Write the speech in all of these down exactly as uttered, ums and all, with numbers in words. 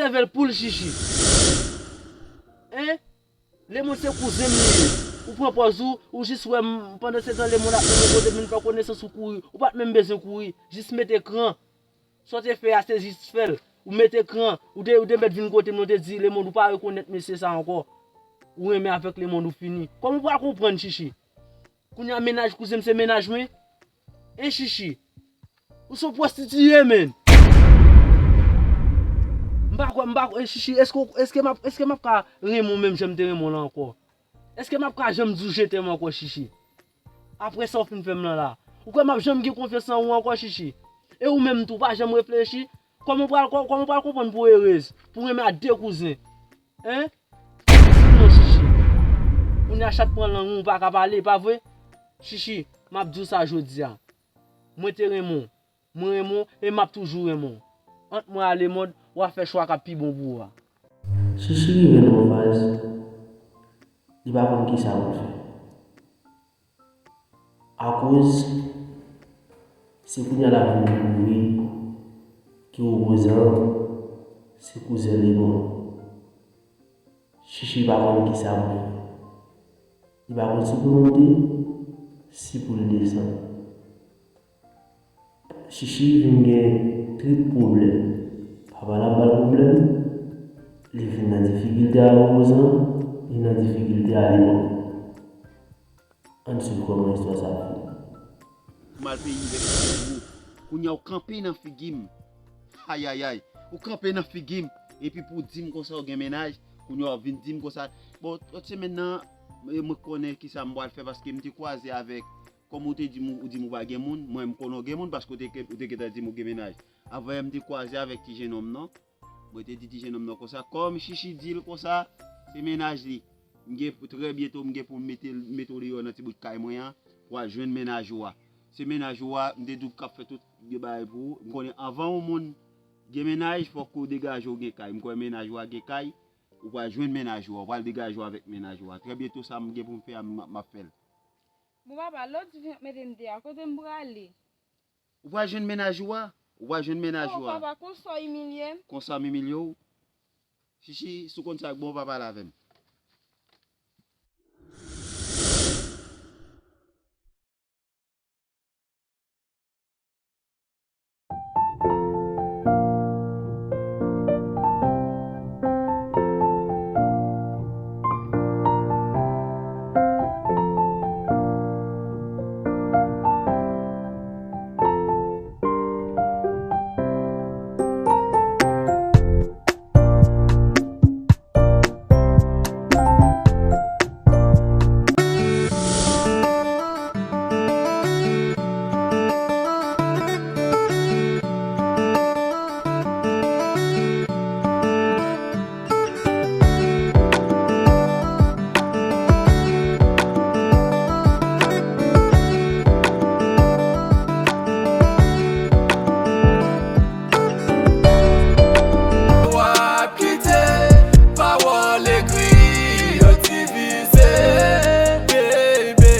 Leve l pou l, Chichi. Hein? Lemond se kouzen m li ye. Ou pran pòz ou, ou jis wè m, pandan se tan Lemond ap mennen kote m vin fè konesans ou kouri. Ou pa t menm bezwen kouri. Jis mete kran. Sa w te fè a, se jis fè l. Ou mete kran. Ou te, ou te mèt vin kote m, ou te di Lemond ou pa rekonèt mesye sa ankò. Ou renmen avèk Lemond ou fini. Kòman ou pral konprann, Chichi? Kounye a mennaj kouzen m se mennaj mwen? Hein, Chichi? Ou se yon pwostitiye, menn. M pa kwè, m pa kwè, Chichi, èske, èske m ap, èske m ap ka renmen w menm jan m te renmen w la ankò? Èske m ap ka janm di w je t'aime ankò, Chichi? Apre sa w fin fè m lan la. Ou kwè m ap janm gen konfyans nan ou ankò, Chichi? E ou menm tou, ou pa janm reflechi? Kòman w pral, kò-, kòman w pral konprann pou w erez, pou w renmen ak de kouzen? Hein? Di m non, Chichi. Kounye a chat pran lang ou, ou pa ka pale, pa vre? Chichi, m ap di w sa jodi a. Mwen te renmen w. Mwen renmen w e m ap toujou renmen w. Ant mwen a Lemond, w a fè chwa k ap pi bon pou ou a. Chichi rive nan yon faz, li pa konn kisa pou l fè. Akoz se kounye a l ap vin dekouvri ke opozan an se kouzen Lemond. Chichi pa konn kisa pou l fè. Li pa konn si pou l monte, si pou l desann. Chichi vin gen trip pwoblèm. Papa l ap ba l pwoblèm, li vin nan difikilte a opozan, li nan difikilte a Lemond. Ann swiv kòman istwa sa ap fini. Ou mal peyi vèk figi w. Kounye a w kanpe nan figi m. Ayayay. Ou kanpe nan figi m. Epi pou w di m konsa w gen mennaj. Kounye a w vin di m konsa. Bon, lòt semèn nan, e, mwen konnen kisa m pral fè paske m te kwaze avèk, kòm ou te di m, ou di m ou pa gen moun, mwen m konnen w gen moun paske w te, ou te gentan di m ou gen mennaj. Avan yè m te kwaze avèk ti jennonm nan. Mwen te di ti jennonm nan konsa, kòm Chichi di l konsa, se mennaj li. M gen, trè byento, m gen pou m mete, mete w deyò nan ti bout kay mwen an, pou w al jwenn mennaj ou a. Se mennaj ou a, m te di w k ap fè tout de bagay pou ou. M konnen anvan yon moun gen mennaj, fòk ou degaje w gen kay. M kwè mennaj ou a gen kay, ou pral jwenn mennaj ou a, ou pral degaje w avèk mennaj ou a. Trè byento sa m gen pou m fè a, m, m ap fè l. Bon papa, lè w di w vin mete m deyò, kote m prale? Ou pral jwenn mennaj ou a. Ou pral jwenn mennaj ou a. Oh papa, konsa w imilye m. Konsa m imilye w. Chichi, si w konn sa k bon, w pa pale avè m. W ap kite pawòl ekri yo divize, baby.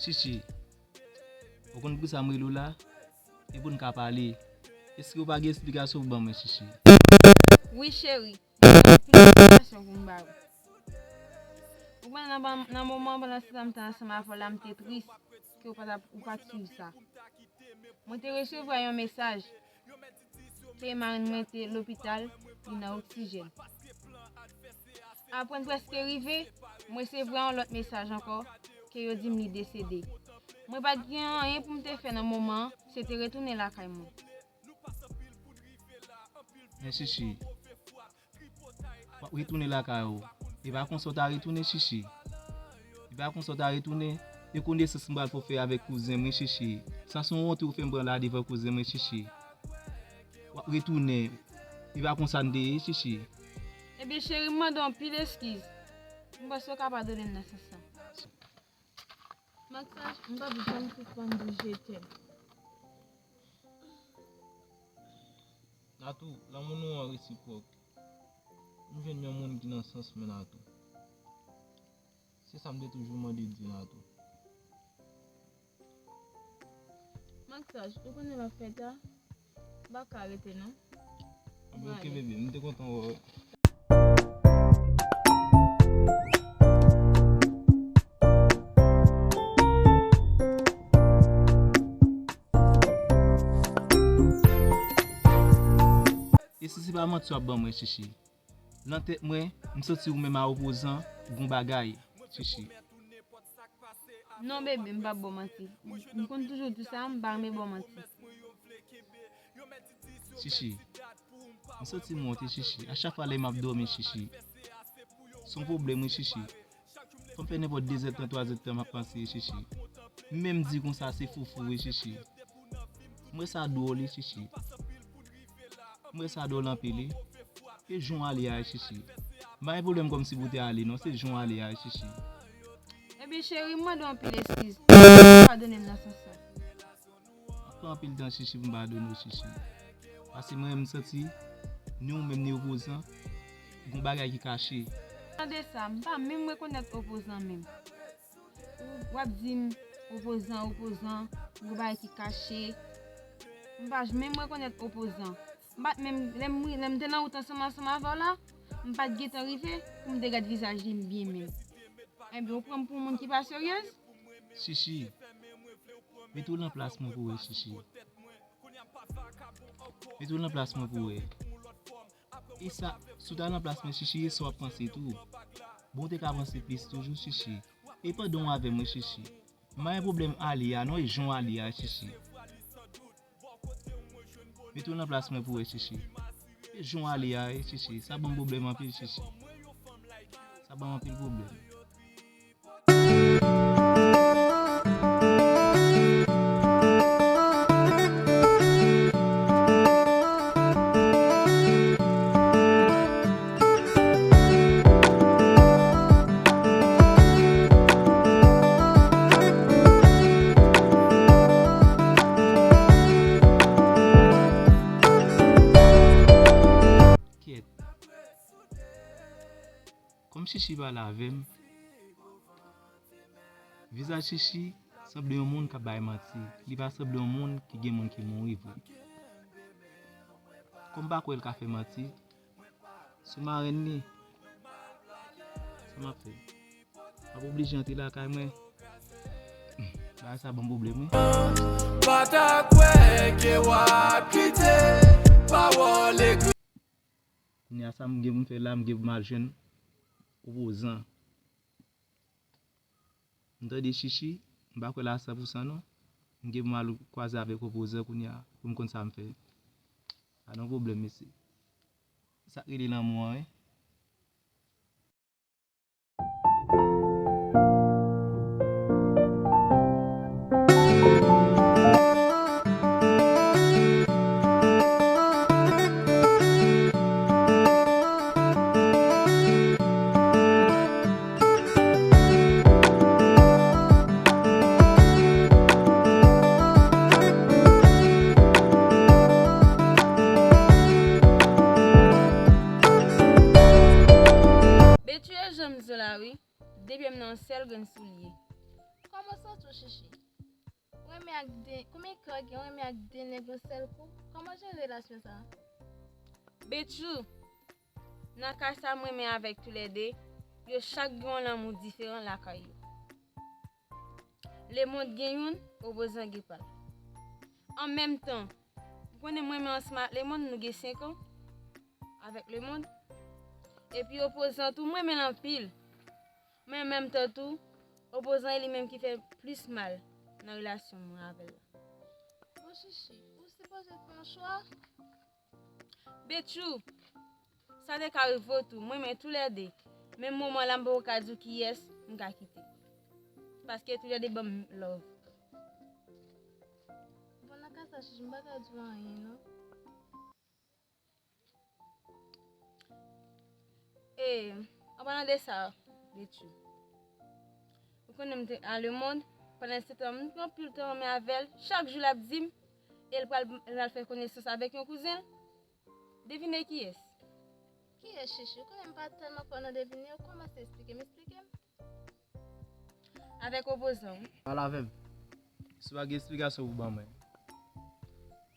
Chichi, ou konn poukisa m rele w la? E pou n ka pale. Èske w pa gen esplikasyon pou ban mwen, Chichi? Wi, cheri. Mwen gen anpil esplikasyon pou m ba ou. Ou konnen nan, nan moman pandan se tan m te ansanm avè w la, m te tris ke w pa t ap, ou pa t swiv sa. Mwen te resevwa yon mesaj ke marenn mwen te lopital, li nan oksijèn. Apre n prèske rive, m resevwa yon lòt mesaj ankò ke yo di m li desede. Mwen pa t gen anyen pou m te fè nan moman an, se te retounen lakay mwen. Men Chichi, w ap retounen lakay ou. E pa konsa w ta retounen, Chichi. E pa konsa w ta retounen. E konesans m pral fè w fè avèk kouzen mwen, Chichi. Sa se yon wont ou fè m pran la devan kouzen mwen, Chichi. W ap retounen. E pa konsa n te ye, Chichi. Ebyen, cheri, m mande w anpil eskiz. M panse w ka padone m nan sans sa. Maksaj, m p ap janm sispann di w je t'aime. Natou, lanmou nou an resipwòk. M jwenn yon moun ki nan sans mwen, Natou. Se sa m te toujou mande Dye, Natou. Maksaj, ou konnen l ap fèt a? M pa ka rete non. Anben, Bebe, m te kontan wè w. E si se pa manti w ap ban mwen, Chichi? Nan tèt mwen, m santi ou menm a opozan gon bagay, Chichi. Non, bebe, m p ap ba w manti. M konn toujou di sa, m pa renmen ba w manti. Chichi, m santi m wont, wi, Chichi. A chak fwa lè m ap dòmi, Chichi. Se yon pwoblèm, wi, Chichi. Fò m fè nenpòt de zèdtan, twa zèdtan, m ap panse, wi, Chichi. M menm di konsa, se foufou, wi, Chichi. M wè sa dwòl, wi, Chichi. M wè sa dwòl anpil, wi. E jan w ale a, wi, Chichi. M pa gen pwoblèm kòmsi pou w te ale, non, se jan w ale a, wi, Chichi. Ebyen, cheri, m mande w anpil eskiz. Padone m nan sans sa. Anpil tan, Chichi, pou m padone w, Chichi. Paske mwen, m santi ni ou menm, ni opozan, gon bagay ki kache. Tande sa, m pa menm rekonèt opozan menm. Ou, w ap di m opozan, opozan, gon bagay ki kache. M pa j-, menm rekonèt opozan. M pa t menm, lè m, lè m te nan wout ansanm, ansanm avè w la, m pa t gentan rive pou m te gad vizaj li byen menm. Ebyen, ou pran m pou yon moun ki pa seryez? Chichi, mete w nan plas mwen pou wè, Chichi. Mete w nan plas mwen pou wè. E sa, si w ta nan plas mwen, Chichi, e sa w ap panse tou. Bon, w te ka panse plis toujou, Chichi. E pandan w avè mwen, Chichi. M pa gen pwoblèm ale a, non, e jan w ale a, Chichi. Mete w nan plas mwen pou wè, Chichi. E jan w ale a, wi, Chichi. Sa ban m pwoblèm anpil, Chichi. Sa ban m anpil pwoblèm. Kyèt. Kòm Chichi pale avè m, vizaj Chichi sanble yon moun k ap bay manti. Li pa sanble yon moun ki gen moun ki mouri vre. Kòm m pa kwè l ka fè manti, sou marenn li, sa m ap fè? M ap oblije antre lakay mwen. Bagay sa ban m pwoblèm, wi. Pa ta kwè ke w ap kite pawòl ekri. Kounye a sa m gen pou m fè la, m gen pou m al jwenn opozan. M tande Chichi, m pa kwè l a san pou san non. M gen pou m al kwaze avèk opozan kounye a, pou m konn sa m fè. Pa gen pwoblèm, mesye. Sa k rele lanmou an, wi. Betchou, e jan m di w la wi, de pye m nan yon sèl grenn soulye. Kòman w santi w, Chichi? Ou renmen ak de, konbyen kè w gen, ou renmen ak de nèg yon sèl kou? Kòman w jere relasyon sa a? Betchou, nan kay sa m renmen avèk toulède, yo chak gen yon lanmou diferan lakay yo. Lemond gen youn, Opozan gen pa l. An menm tan, ou konnen mwen menm ansanm ak Lemond, nou gen senk an avèk Lemond. Epi Opozan tou, mwen renmen l anpil. Men an menm tan tou, Opozan e li menm ki fè plis mal nan relasyon mwen avè l la. Bon, Chichi, ou sipoze fè yon chwa. Betchou, sa te ka rive w tou, mwen renmen toulède. Men moman la, m poko ka di w kiyès m ka kite. Paske toulède ban m love. Bon, nan ka sa, Chichi, m pa ka di w anyen, non. E, an palan de sa, Betchou, ou konnen m te a Lemond, pandan se tan, m te anpil tan renmen avè l. Chak jou, l ap di m, e l pral, l pral fè konesans avèk yon kouzen l. Devine kiyès? Kiyès, Chichi? Ou konnen m pa tèlman fò nan devine yo. Kòmanse esplike m, esplike m. Avèk Opozan, wi. Pale avè m. Si w pa gen esplikasyon pou ban mwen.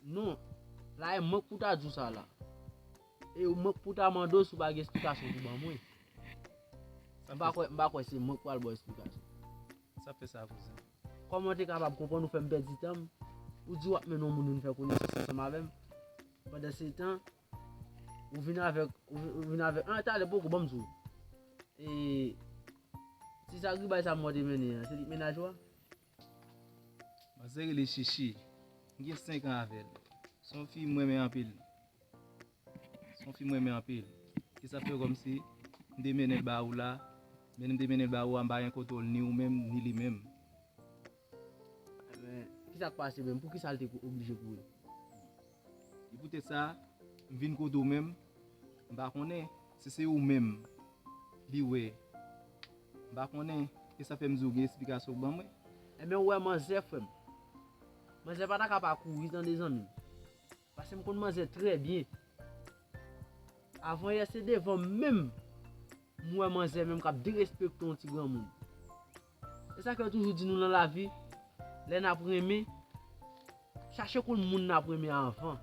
Non, la e mank pou ta di w sa la. E mwen k pou ta mande w si w pa gen esplikasyon pou ban mwen. M pa kwè, m pa kwè se mwen k pral ba w esplikasyon. Sa fè sa, kouzen? Kòman w te kapab konprann ou fè m pèdi tan m? Ou di w ap mennen yon moun vin fè konesans ansanm avè m. Pandan se tan, ou vin avèk, ou vin, ou vin avèk, ah, talè poko, ban m di w. E ti zagribay sa m wè w te mennen an, se li k mennaj ou a? Manzè rele Chichi. M gen senk an avè l. Se yon fi m renmen anpil. Se yon fi m renmen anpil. Ki sa fè kòmsi m te mennen l ba ou la, men m te mennen l ba ou a, m pa gen kontwòl ni ou menm, ni li menm. Men, ki sa k pase menm? Poukisa l te oblije kouri? E poutèt sa, m vin kote w menm, m pa konnen si se ou menm li wè. M pa konnen, e sa fè m di w gen esplikasyon pou ban mwen. Ebyen, ou wè manzè, frè m. Manzè pa ta ka pa kouri, tande, zanmi m. Paske m konn manzè trè byen. Avan yè, se devan m menm m wè manzè menm k ap derespekte yon ti granmoun. E sa k fè yo toujou di nou nan lavi, lè n ap renmen, chache konn moun n ap renmen anvan.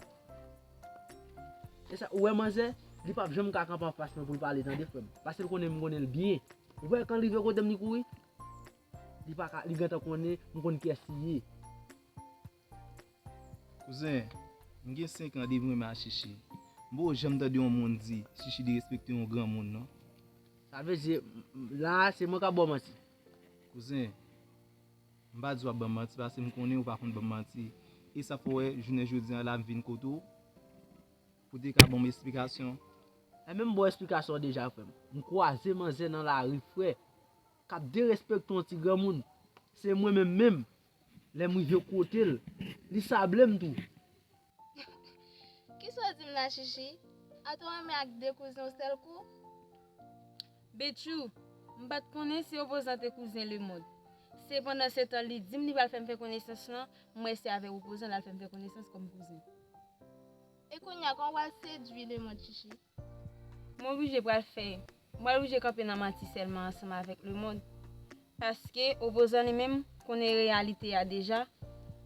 E sa, ou wè manzè, li p ap janm ka kanpe anfas mwen pou l pale, tande, frè m. Paske l konnen m konnen l byen. Ou wè, kan l rive kote m, li kouri, li pa ka, li gentan konnen m konn kiyès li ye. Kouzen, m gen senk an depi m renmen a Chichi. M poko janm tande yon moun di Chichi derespekte yon granmoun, non. Sa vle di, m- m- la a, se mwen k ap ba w manti. Kouzen, m pa di w ap ban m manti, paske m konnen ou pa konn ban m manti. E sa fè w wè, jounen jodi a la, m vin kote w, pou te ka ban m esplikasyon. E menm ba w esplikasyon deja, frè m. M kwaze manzè nan lari, frè, k ap derespekte yon ti granmoun. Se mwen menm menm. Lè m rive kote l, li sable m tou. Kisa w di m la, Chichi? Atò w renmen ak de kouzen yon sèl kou? Betchou, m pa t konnen si opozan te kouzen Lemond. Se pandan se tan li di m li pral fè m fè konesans lan, m wè se avèk opozan l al fè m fè konesans kòm kouzen. E kounye a, kòman w pral sedui Lemond, Chichi? Mwen oblije pral fè, mwen oblije kanpe nan manti sèlman ansanm avèk Lemond. Paske opozan li menm konnen reyalite a deja.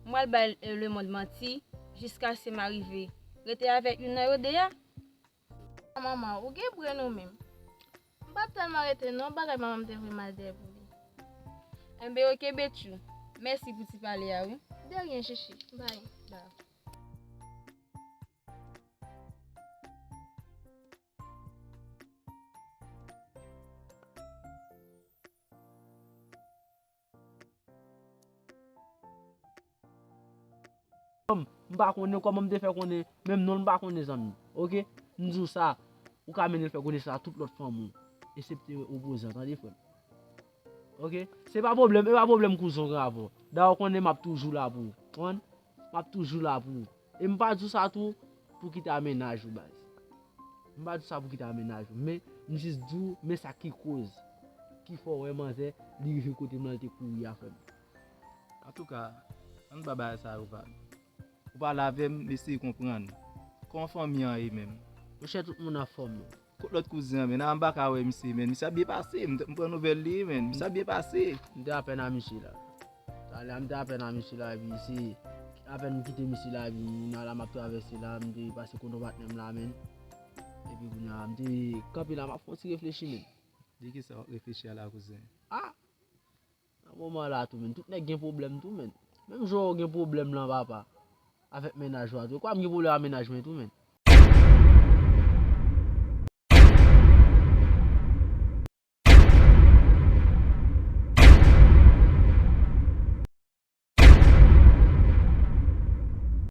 Mwen al bay Lemond manti jiskaske m arive rete avèk youn nan yo de a. Manman, ou gen brenn ou menm. M p ap tèlman rete non, bagay manman m te vle mal dèyè pou li. Enben oke Betchou, mèsi pou ti pale a wi. De rien, Chichi. Bye. M pa konnen kòman m te fè konnen, menm non l m pa konnen, zanmi. Oke? M di w sa, ou ka mennen l fè konesans a tout lòt fanmi w, eksepte opozan, tande, frè m. Oke? Se pa pwoblèm, e pa pwoblèm kouzen w gen avè w. Dayè w konnen m ap toujou la pou ou. Konprann? M ap toujou la pou ou. E m pa di w sa tou pou kite a mennaj ou, baz. M pa di w sa pou kite a mennaj ou. Men, m jis di w, men sa ki koz ki fè w wè manzè, li rive kote m lan, li te kouri a, frè m. Antouka, ann ba bagay sa yo vag. Ou pale avè m, m eseye konprann. Kòman fanmi an ye menm? Monchè, tout moun anfòm, menm. Kot lòt kouzen an, menn? A, m pa ka wè misye, menn. Misye ap byen pase. M t- m pran nouvèl li, menn. Misye ap byen pase. M te apèn a misye la. Talè a m te apèn a misye la, epi se apèn m kite misye la, epi kounye a la m ap travèse la, m te pase kote yon patnè m la, menn. Epi kounye a m te kanpe la, m ap fè yon ti reflechi, menn. De kisa w ap reflechi a la, kouzen? Ah! Nan moman la tou, menn, tout nèg gen pwoblèm tou, menn. Menm jan w gen pwoblèm lan, papa, avèk mennaj ou a tou. Kwa m gen pwoblèm ak mennaj mwen tou, menn.